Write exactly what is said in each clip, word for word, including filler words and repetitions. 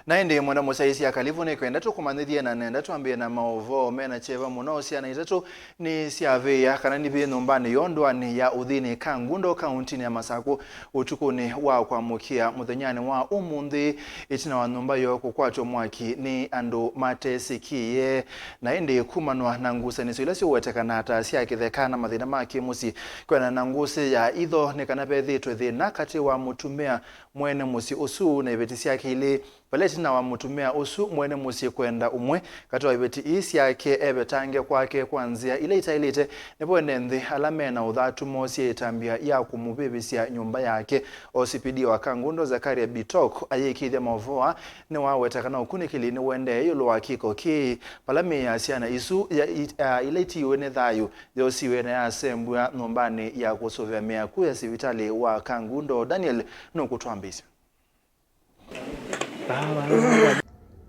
Na ĩndĩ mwenda mũsyaĩĩsya Kalivu nĩkwenda tũkũmanyĩthye, na nenda twambĩe na maũvoo mena kyeva mũno. Syana itatũ nĩsyavĩĩa kana nivĩĩ nyũmbanĩ yoo ndũanĩ ya Uthini Kangundo, kauntinĩ ya Masakũ, ũtukũnĩ wa kwamũkĩa mũthenyanĩ wa ũmũnthĩ, ĩtina wa nyũmba yoo kũkwatw'a mwaki nĩ andũ matesĩkĩĩe. Na ĩndĩ kumanwa na ngusanĩsyo ila siũwetekana ta sya kĩtheka na mathĩna ma kĩmũsyĩ, kwĩanana na ngũsĩ ya itho, nĩ kana vethĩĩtwe thĩna katĩ wa mũtumĩa mwene mũsyĩ ũsu na iveti syake ilĩ, vala ĩtina wa mũtumĩa ũsu mwene mũsyĩ kwenda ũmwe katĩ wa iveti ii syake evetange kwake kwa nzĩa ila itaĩlĩte, nĩvo ene nthĩ ala me na ũthatu moosie ĩtambya ya kũmũvĩvĩsya nyũmba yake. O C P D wa Kangundo, Zakaria Bitok, ayĩkĩĩthya maũvoo aa nĩwaweta kana ũkunĩkĩli nĩũendee ĩũlũ wa kĩko kĩĩ, vala mĩĩ ya syana isu ya it-, a, ila itiiwe nĩ thayũ yosiwe na yasembw'a nyũmbanĩ ya kũsũvĩa mĩaku ya sivitalĩ wa Kangundo. Daniel nũkũtwambĩĩsya.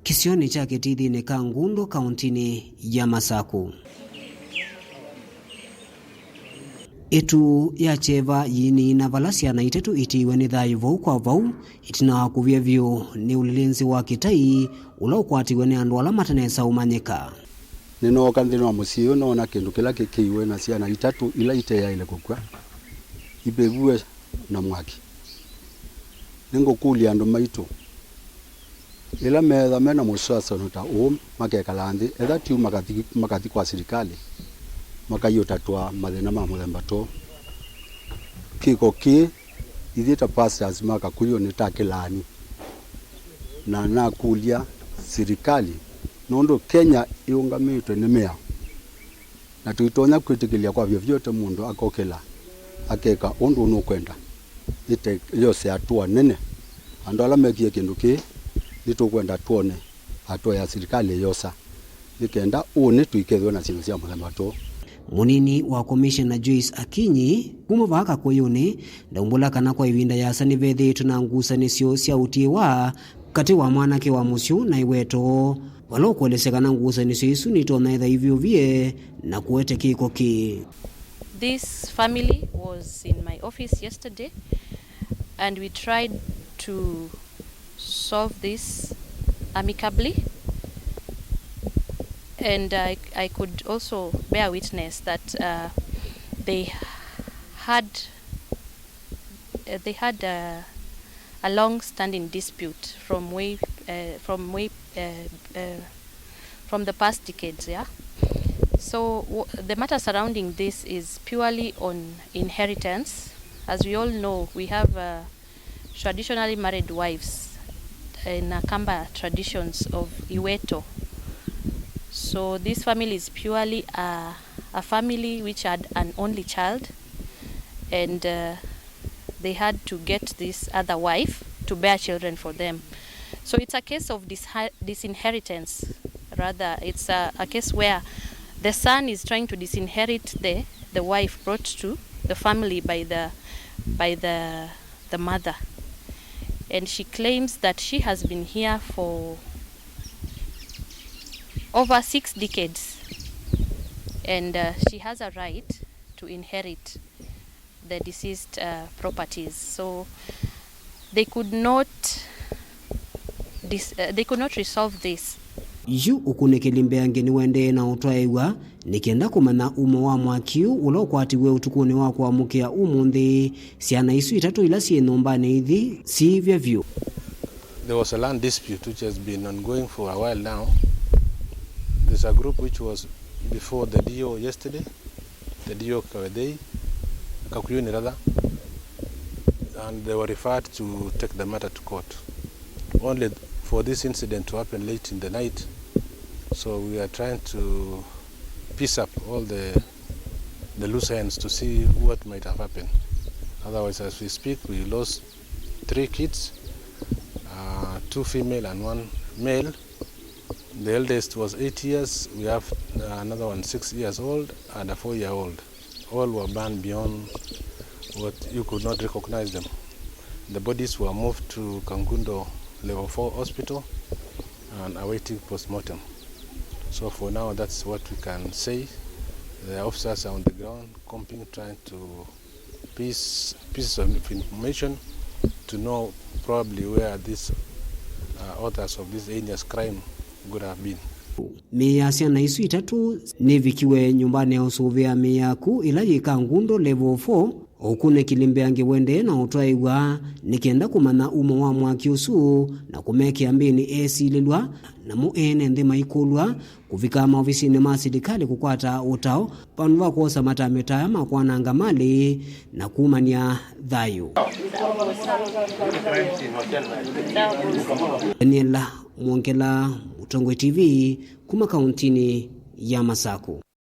Kĩsionĩ kya Kĩtithinĩ Kangundo, kauntinĩ ya Masakũ, ĩtu ya kyeva yĩiniina vala syana itatũ itiiwe nĩ thayũ vau kwa vau, ĩtina wa kũvya vyũ nĩ ũlĩlĩnzi wa kĩtai ũla ũkwatiwe nĩ andũ ala matanesa ũmanyĩka. Nĩnooka nthĩnĩ wa mũsyĩ ũyũ, noona kĩndũ kĩla kĩkĩiwe na syana itatũ ila iteyaĩle kũkw'a, ivĩvw'e na mwaki. Nĩngũkũlya andũ maitũ, ĩla meetha me na mũsasano ta ũũ, makekala nthĩ, etha ti ũu makathi, makathi kwa silikalĩ, makaiũtatwa mathĩna ma mũthemba tũũ. Kĩko kĩĩ, ithyĩ ta pastors ma Kakuyũ nĩ ta kĩlaani, na nakũlya silikalĩ, nũndũ Kenya ĩũngamĩtwe nĩ mĩao. Na tũitonya kwĩtĩkĩlya kwa vyovyote mũndũ akokĩla akeka ũndũ nũkwenda, ĩte yose hatua nene. Andũ ala mekie kĩndũ kĩĩ, nĩtũkwenda twone hatua ya silikalĩ yosa, nĩ kenda ũnĩ tũikethwe na syĩndũ sya mũthemba tũũ. Mũnini wa Komishena Joyce Akinyi kuma vaa Kakũyũnĩ ndaumbũla kana kwa ĩvinda yasa nĩvethĩĩtwe na ngusanĩsyo sya ũtiĩwa katĩ wa mwanake wa mũsyĩ na iweto, vala ũkũelesya kana ngusanĩsyo isu nitonya ĩtha ivyũvie na kũete kĩko kĩĩ. This family was in my office yesterday and we tried to solve this amicably, and I, I could also bear witness that uh, they had uh, they had a, a long-standing dispute from way uh, from way uh, uh, from the past decades, yeah. So w- the matter surrounding this is purely on inheritance. As we all know, we have uh, traditionally married wives in Akamba traditions of Iweto. So this family is purely a, a family which had an only child, and uh, they had to get this other wife to bear children for them. So it's a case of dis- disinheritance. Rather, it's a, a case where the son is trying to disinherit the, the wife brought to the family by the, by the, the mother. And she claims that she has been here for over six decades, and uh, she has a right to inherit the deceased uh, properties. So they could not dis- uh, they could not resolve this. Yu ũkunĩkĩli mbeange nĩũendee na ũtwaĩw'a nĩ kenda kũmanya umo wa mwaki ũũ ũla ũkwatiwe ũtukũnĩ wa kũamũkĩa ũmũnthĩ. Syana isu itatũ ila syĩ nyũmbanĩ ithi siivya vyũ. There was a land dispute which has been ongoing for a while now. There's a group which was before the D O yesterday, the D O Kawedei, Kakuyuni rather, and they were referred to take the matter to court. Only for this incident to happen late in the night, so we are trying to piece up all the, the loose ends to see what might have happened. Otherwise, as we speak, we lost three kids, uh, two female and one male. The eldest was eight years. We have uh, another one, six years old, and a four-year-old. All were burned beyond what you could not recognize them. The bodies were moved to Kangundo Level four Hospital and awaiting postmortem. So for now, that's what we can say. The officers are on the ground, combing, trying to piece, pieces of information to know probably where these uh, authors of this heinous crime could have been. Mĩĩ ya syana isu itatũ nĩvikiwe nyũmbanĩ ya ũsũvĩa mĩĩ yaku ĩla yĩ Kangundo Level four. Ũkunĩkĩli mbeange wendee na ũtwaĩw'a nĩ kenda kũmanya umo wa mwaki ũsu na kũmekĩa mbĩnĩ esilĩlw'a, namo ene nthĩ maikũlw'a kũvika maovisinĩ ma silikalĩ kũkwata ũtao vandũ va kwosa matambya ta aya ma kwananga malĩ na kumany'a thayũ. Daniel Mwongela, Mũtongoi T V, kuma kauntinĩ ya Masaku.